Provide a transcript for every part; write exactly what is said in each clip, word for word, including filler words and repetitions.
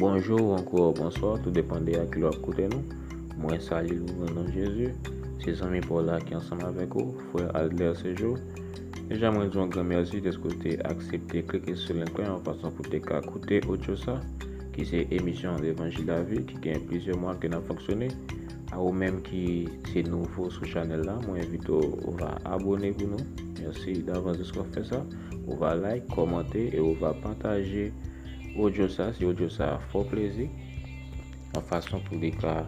Bonjou ou ankò bonswa, tou depann de a ki lè w ap koute nou. Mwen salye nou nan non Jezi. Se zanmi pa w la ki ansanm avèk ou, frè Adler Sejour. Deja mwen di w yon gran mèsi dèske w te aksepte klike sou link la yon fason pou w te ka koute odyo sa, ki se emisyon Levanjil Lavi, ki gen plizyè mwa ke n ap fonksyone. A ou menm ki se nouvo sou chanèl la, mwen envite w, ou va abòne pou nou. Mèsi davans dèske w ap fè sa. Ou va like, kòmante e ou va pataje odyo sa, si odyo sa fè w plezi, yon fason pou li ka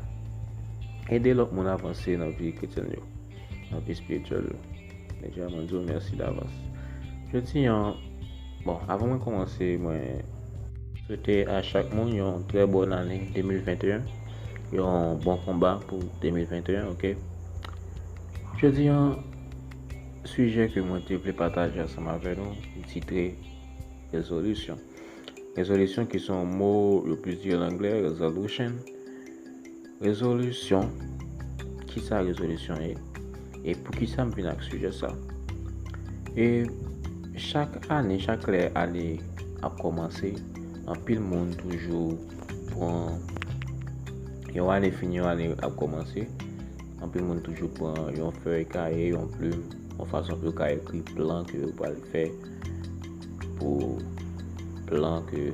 ede lòt moun avanse nan vi kretyèn yo, nan vi espirityèl yo. Deja, mwen di w mèsi davans. Jodi a, bon, avan mwen kòmanse, mwen swete a chak moun yon trè bòn ane de mil venteyen, yon bon konba pou de mil venteyen, oke? Jodi a, sijè ke mwen te vle pataje ansanm avè nou, m titre rezolisyon. Rezolisyon ki se yon mo yo plis di an anglè, resolution. Rezolisyon, kisa rezolisyon ye? E poukisa m vin ak sijè sa? E chak ane, chak lè ane ap kòmanse, anpil moun toujou pran yon ane fini, yon ane ap kòmanse. Anpil moun toujou pran yon fèy kaye, yon plim, yon fason pou yo ka ekri plan ke yo pral fè, pou plan ke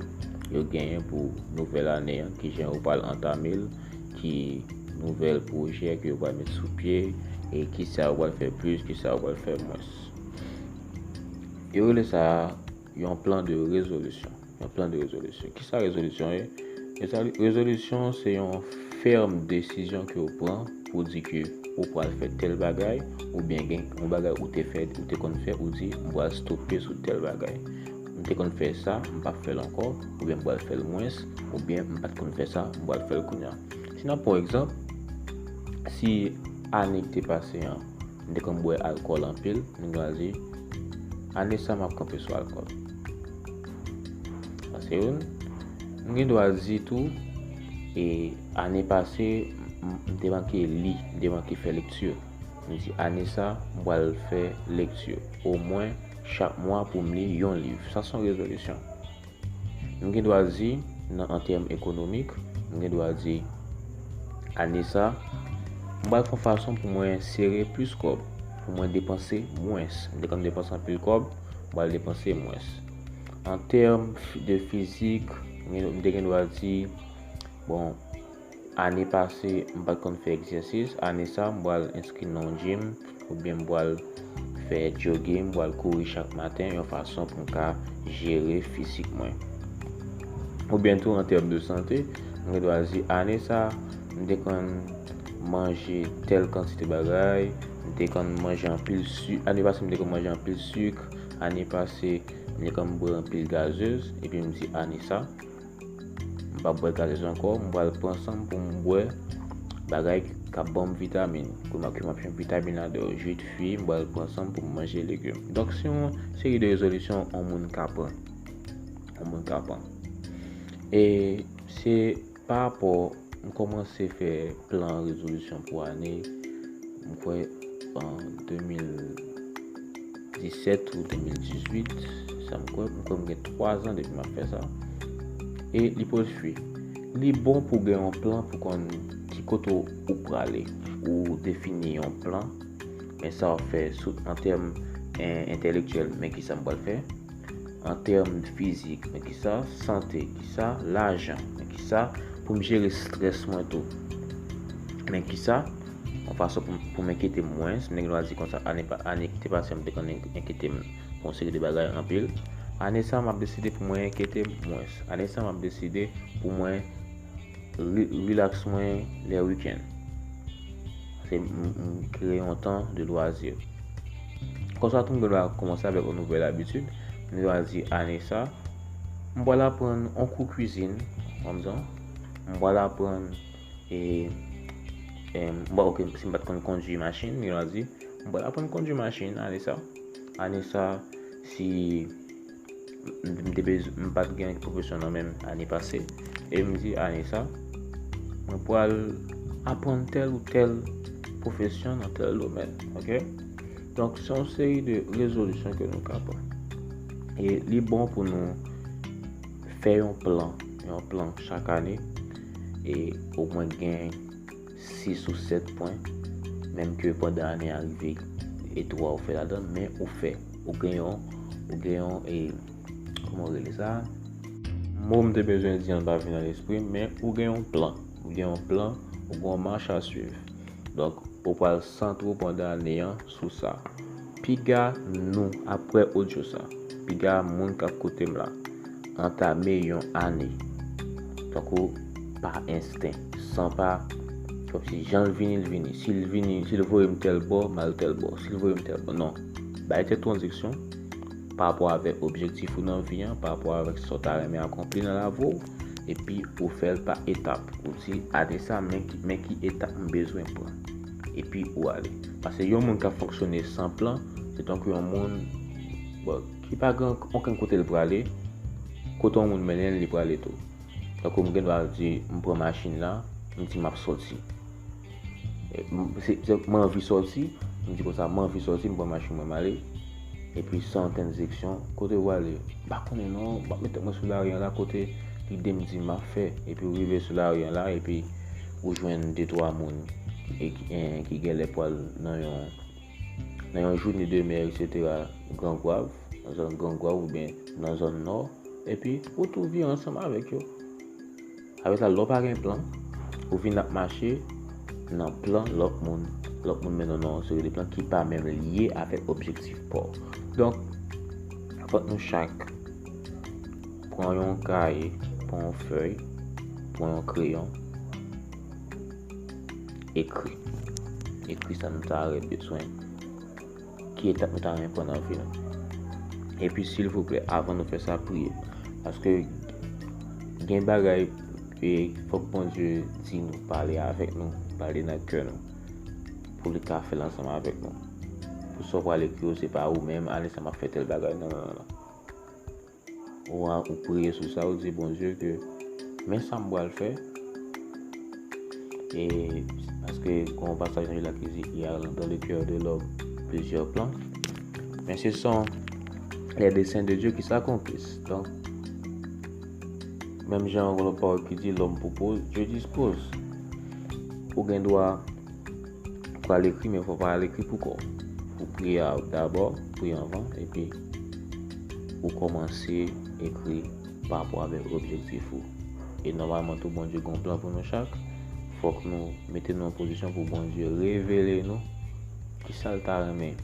yo genyen pou nouvèl ane an, kijan yo pral antame l, ki nouvèl pwojè ke yo pral met sou pye, e kisa yo pral fè plis, kisa yo pral fè mwens. Yo rele sa yon plan de rezolisyon. Yon plan de rezolisyon. Kisa rezolisyon ye? Rezoli-, rezolisyon se yon fèm desizyon ke w pran pou w di ke ou pral fè tèl bagay, oubyen gen yon bagay ou te fè, ou te konn fè, ou di, "M pral stope sou tèl bagay. M te konn fè sa, m p ap fè l ankò, oubyen m pral fè l mwens, oubyen m pa t konn fè sa, m pral fè l kounye a." Si n ap pran yon egzanp, si ane ki te pase an, m te konn bwè alkòl anpil, m gen dwa di, "Ane sa, m ap kanpe sou alkòl." Sa se youn. M gen dwa di tou, e, ane pase, m, m te manke li, m te manke fè lekti. M di, "Ane sa, m pral fè lekti. Omwen, chak mwa pou m li yon liv." Sa se yon rezolisyon. M gen dwa di, nan, an tèm ekonomik, m gen dwa di, "Ane sa, m pral fè yon fason pou mwen sere plis kòb, pou mwen depanse mwens. M te konn depanse anpil kòb, m pral depanse mwens." An tèm fi-, de fizik, m gen, m te gen dwa di, "Bon, ane pase, m pa t konn fè egzèsis. Ane sa, m pral enskri nan yon gym, oubyen m pral fè jogging, m pral kouri chak maten, yon fason pou m ka jere fizik mwen." Oubyen tou, an tèm de sante, m gen dwa di, "Ane sa, m te konn manje tèl kantite bagay, m te konn manje anpil sik. Ane pase, m te konn manje anpil sik. Ane pase, m te konn bwè anpil gazez." Epi m di, "Ane sa, m p ap bwè gazez ankò, m pral pran san m pou m bwè bagay k ap ban m vitamin. Pou m ap, pou m ap jwenn vitamin ladan yo, jus de fwi, m pral pran san m pou m manje legim." Donk, se yon seri de rezolisyon yon moun ka pran. Yon moun ka pran. E se pa rapò, m kòmanse fè plan rezolisyon pou ane, m kwè, an de mil disèt ou de mil dizuit, sa m kwè, m kwè m gen twa zan depi m ap fè sa. E li pwodui fwi. Li bon pou w gen yon plan pou konn ki kote w prale, ou defini yon plan, men sa w ap fè sou, an tèm, en, entèlektyèl, men kisa m pral fè. An tèm fizik, men kisa, sante, kisa, lajan, men kisa, pou m jere estrès mwen tou. Men kisa, yon fason pou, pou m enkyete m mwens, m te gen dwa di konsa, ane pa, ane ki te pase, m te konn en-, enkyete m pou yon seri de bagay anpil. Ane sa, m ap deside pou mwen enkyete m mwens. Ane sa, m ap deside pou mwen ri-, rilaks mwen lè wikenn. Se m, m kreye yon tan de lwazi. Konsa tou, m gen dwa kòmanse avèk yon nouvèl abitid. M gen dwa di, "Ane sa, m pral aprann yon kou kwizin," pa egzanp. "M pral aprann, e, e, m pa, oke, si m pa t konn kondui machin," m gen dwa di, "M pral aprann kondui machin ane sa." Ane sa, si m, m te bez-, m pa t gen pwofesyon nan men m ane pase, e m di, "Ane sa, mwen pral aprann tèl ou tèl pwofesyon nan tèl domèn," oke? Donk, se yon seri de rezolisyon ke nou ka pran. E li bon pou nou fè yon plan yon plan chak ane, e omwen gen sis ou sèt pwen, menm ke pandan ane a rive e twa ou fè ladan, men ou fè, ou gen yon, ou gen yon, e, kòman w rele sa? Mo m te bezwen di an pa vin nan lespri m, men ou gen yon plan. Ou gen yon plan, ou gen yon mach a swiv. Donk, ou pral santre w pandan ane an sou sa. Piga nou, apre odyo sa, piga moun k ap koute m la, antame yon ane. Tankou pa ensten, san pa, kòmsi jan l vini, l vini. Si l vini, si l voye m tèl bò, m al tèl bò. Si l voye m tèl bò, non. Bay tèt ou enstriksyon pa rapò avèk objektif ou nan vi an, pa rapò avèk sa w ta renmen akonpli nan lavi w, epi ou fè l pa etap. Ou di, ane sa, men ki, men ki etap m bezwen pran. Epi ou ale. Paske yon moun k ap fonksyone san plan, se tankou yon moun, bon, ki pa gen okenn kote l prale, kote yon moun mennen l, li prale tou. Tankou m gen dwa di, m pran machin la, m di m ap sòti. E, m, se, se, m anvi sòti, m di konsa, m anvi sòti, m pran machin mwen, m ale. Epi san okenn direksyon, kote w ale? M pa konnen non, m ap met tèt mwen sou lari an la, kote lide m di m ap fè. Epi w rive sou lari an la, epi ou jwenn de twa moun e ki, e, ki genlè pral nan yon, nan yon jounen de mè, etsetera, Gran Gwav, nan zòn Gran Gwav oubyen nan zòn Nò, epi ou tou vire ansanm avèk yo. Apre sa, lè w pa gen plan, ou vin ap mache nan plan lòt moun. Lòt moun mennen w nan yon seri de plan ki pa menm lye avèk objektif pa w. Donk, fòk nou chak pran yon kaye, pran yon fèy, pran yon kreyon, ekri. Ekri sa nou ta renmen bezwen. Ki etap nou ta renmen pran nan vi nou. Epi, silvouplè, avan nou fè sa, priye. Paske gen bagay, e, fòk Bondye di nou, pale avèk nou, pale nan kè nou, pou li ka fè l ansanm avèk nou. Pou sa w pral ekri yo, se pa ou menm, ane sa m ap fè tèl bagay. Non, non, non, non. Ou a, ou priye sou sa, ou di Bondye ke men sa m pral fè. E paske gen yon pasaj nan Bib la ki di, il y a dans le cœur de l'homme plusieurs plans, mais ce sont les desseins de Dieu qui s'accomplissent. Donk, menm jan yon lòt pawòl ki di, l'homme propose, Dieu dispose. Ou gen dwa pral ekri, men fò w pa al ekri pou kò w. Ou priye a, dabò, priye anvan, epi ou kòmanse ekri pa rapò avèk objektif ou. E nòmalman tou, Bondye gen yon plan pou nou chak. Fòk nou mete nou an pozisyon pou Bondye revele nou kisa l ta renmen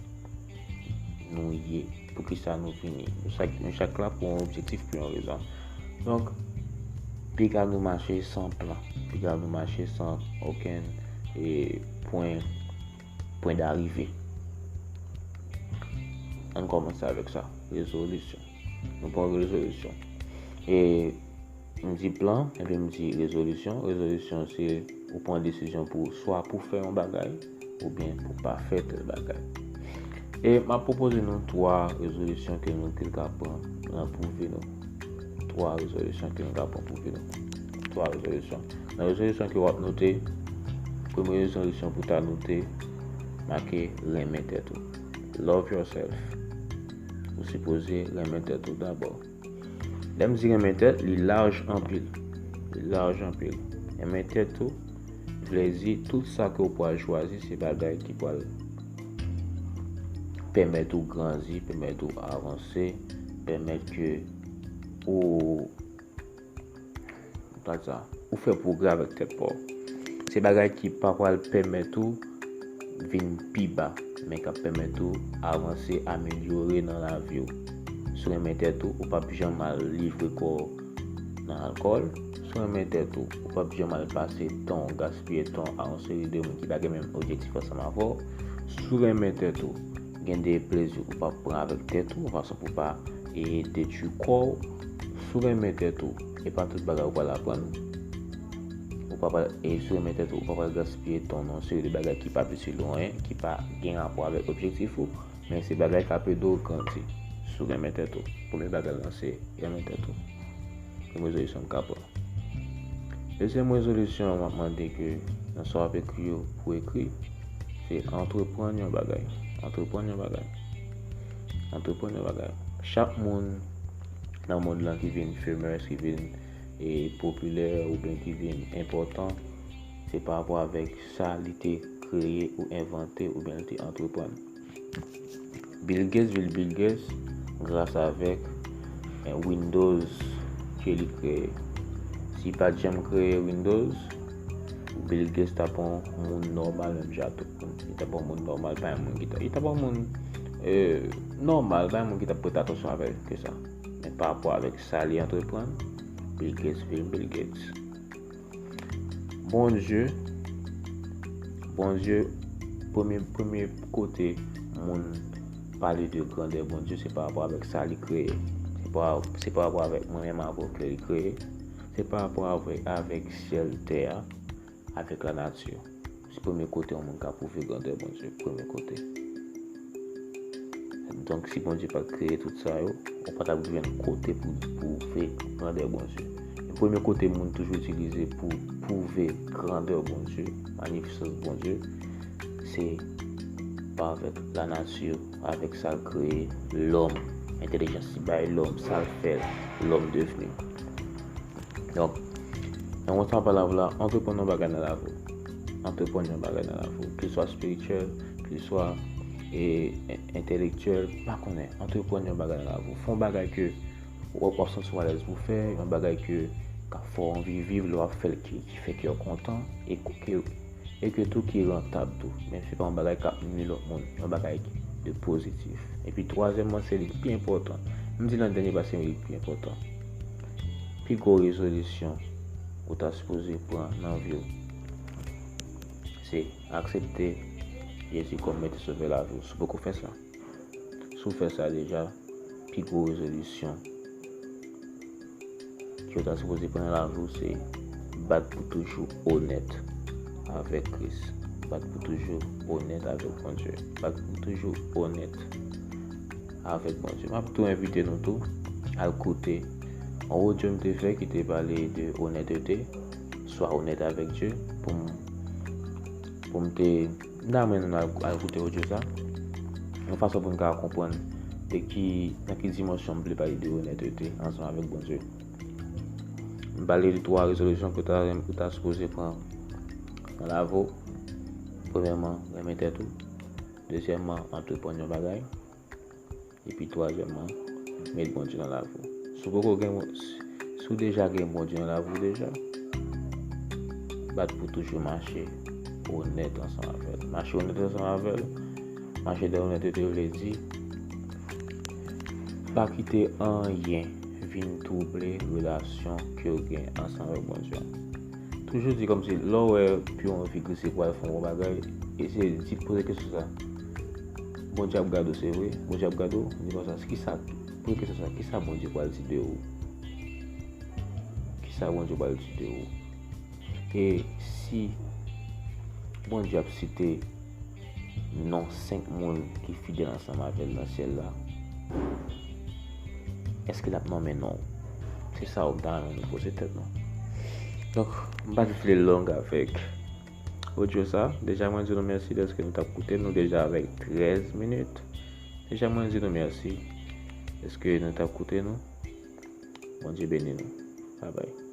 nou ye, poukisa nou vini. Nou chak, nou chak la pou yon objektif, pou yon rezon. Donk, piga nou mache san plan, piga nou mache san okenn, e, pwen, pwen darive. Ann kòmanse avèk sa, rezolisyon. Nou pran rezolisyon. E M di plan, epi m di rezolisyon. Rezolisyon se ou pran desizyon pou swa pou fè yon bagay, oubyen pou pa fè tèl bagay. E m ap pwopoze nou twa rezolisyon ke nou, ke nou ka pran nan pou vi nou. Twa rezolisyon ke nou ka pran pou vi nou. Twa rezolisyon. Nan rezolisyon ke w ap note, premye rezolisyon pou ta note, make renmen tèt ou. Love yourself. Ou sipoze renmen tèt ou dabò. Lè m di renmen tèt, li laj anpil. Li laj anpil. Renmen tèt ou vle di tout sa ke w pral chwazi se bagay ki pral pèmèt ou grandi, pèmèt ou avanse, pèmèt ke ou, sa, ou fè pwogrè avèk tèt pa w. Se bagay ki pa pral pèmèt ou vin pi ba, men k ap pèmèt ou avanse, amelyore nan lavi w. Si w renmen tèt ou, ou p ap janm al livre kò w nan alkòl. Si w renmen tèt ou, ou p ap janm al pase tan w, gaspiye tan w a yon seri de moun ki pa gen menm objektif ansanm avè w. Si w renmen tèt ou, gen de plezi ou p ap pran avèk tèt ou, yon fason pou w pa, e, detwi kò w. Si w renmen tèt ou, e pa tout bagay ou pral aprann. Ou pa pral, e si w renmen tèt ou, ou pa pral gaspiye tan w nan yon seri de bagay ki pa itil ou anyen, ki pa gen rapò avèk objektif ou, men se bagay k ap ede w grandi. Si w renmen tèt ou, premye bagay lan se renmen tèt ou. Premye rezolisyon m ka pran. Dezyèm rezolisyon an, m ap mande ke nan sa w ap ekri yo, pou w ekri, se antreprann yon bagay. Antreprann yon bagay. Antreprann yon bagay. Chak moun nan mond lan ki vin famous, ki vin, e popilè oubyen ki vin enpòtan, se pa rapò avèk sa li te kreye ou envante oubyen li te antreprann. Bill Gates vin Bill Gates gras avèk, eh, Windows ke li kreye. Si pa t janm kreye Windows, Bill Gates t ap yon moun nòmal menm jan ak tout moun. Li t ap yon moun nòmal, pa yon moun ki t ap, li t ap yon moun, eh, nòmal, pa yon moun ki t ap prete atansyon avè l ke sa. Men pa rapò avèk sa li antreprann, Bill Gates vin Bill Gates. Bondye, Bondye, premye, premye kote moun pale de grandè Bondye, se pa rapò avèk sa li kreye. Se pa, se pa rapò avèk mwen menm avè w ke li kreye. Se pa rapò avèk, avèk syèl, tè a, avèk lanati. Se premye kote yon moun ka pwouve grandè Bondye, premye kote. Donk, si Bondye pa t kreye tout sa yo, ou pa t ap jwenn kote pou pwouve grandè Bondye. Men premye kote moun toujou itilize pou pwouve grandè Bondye, manifestans Bondye, se pa avèk lanati, avèk sa l kreye, lòm, entèlijans li bay lòm, sa l fè lòm devni. Donk, nan mwen sa pa lav la, antreprann yon bagay nan lavi w. Antreprann yon bagay nan lavi w. Ke l swa espirityèl, ke l swa, e, en-, entèlektyèl, pa konnen. Antreprann yon bagay nan lavi w. Fè yon bagay ke w ap, w ap santi w alèz pou fè, yon bagay ke k ap fè w anvi viv, lè w ap fè l ki, ki fè kè w kontan, e ke, ke e ke tou ki rantab tou, men se pa yon bagay k ap nui lòt moun, yon bagay de pozitif. Epi twazyèmman, se li k pi enpòtan. M di l an dènye paske se li k pi enpòtan. Pi gwo rezolisyon ou ta sipoze pran nan vi w, se aksepte Jezi kòm Mèt e Sovè lavi w. Si w poko fè sa, si w fè sa deja, pi gwo rezolisyon ke w ta sipoze pran nan lavi w se bat pou toujou onèt avèk Kris. Bat pou toujou onèt avèk Bondye. Bat pou toujou onèt avèk Bondye. M ap tou envite nou tou al koute yon odyo m te fè ki te pale de onètete, swa onèt avèk Dye, pou m, pou m te nan men nou al, al koute odyo sa, yon fason pou n ka konprann de ki, nan ki dimansyon m vle pale de onètete ansanm avèk Bondye. M pale de twa rezolisyon ke w ta, ke w ta sipoze pran nan lavi w. Premyèman, renmen tèt ou. Dezyèmman, antreprann yon bagay. Epi twazyèmman, met Bondye nan lavi w. Si w poko gen, si w deja gen Bondye nan lavi w deja, bat pou toujou mache onèt ansanm avè l. Mache onèt ansanm avè l. Mache dan onètete vle di, pa kite anyen vin twouble relasyon ke w gen ansanm avèk Bondye a. Toujou di kòmsi lè w wè ke w anvi glise pou al fè yon bon bagay, eseye di, poze kesyon sa. Bondye ap gade w, se vre. Bondye ap gade w. Di konsa, kisa, poze kesyon sa, kisa Bondye pral di de ou? Kisa Bondye pral di de ou? E si Bondye ap site non senk moun ki fidèl ansanm avè l nan syèl la, èske l ap nonmen non w? Se sa w ta renmen nou poze tèt nou. Donk, m pa t vle long avèk odyo sa. Deja, mwen di nou mèsi dèske nou t ap koute nou deja avèk trèz minit. Deja, mwen di nou mèsi dèske nou t ap koute nou. Bondye beni nou. Babay.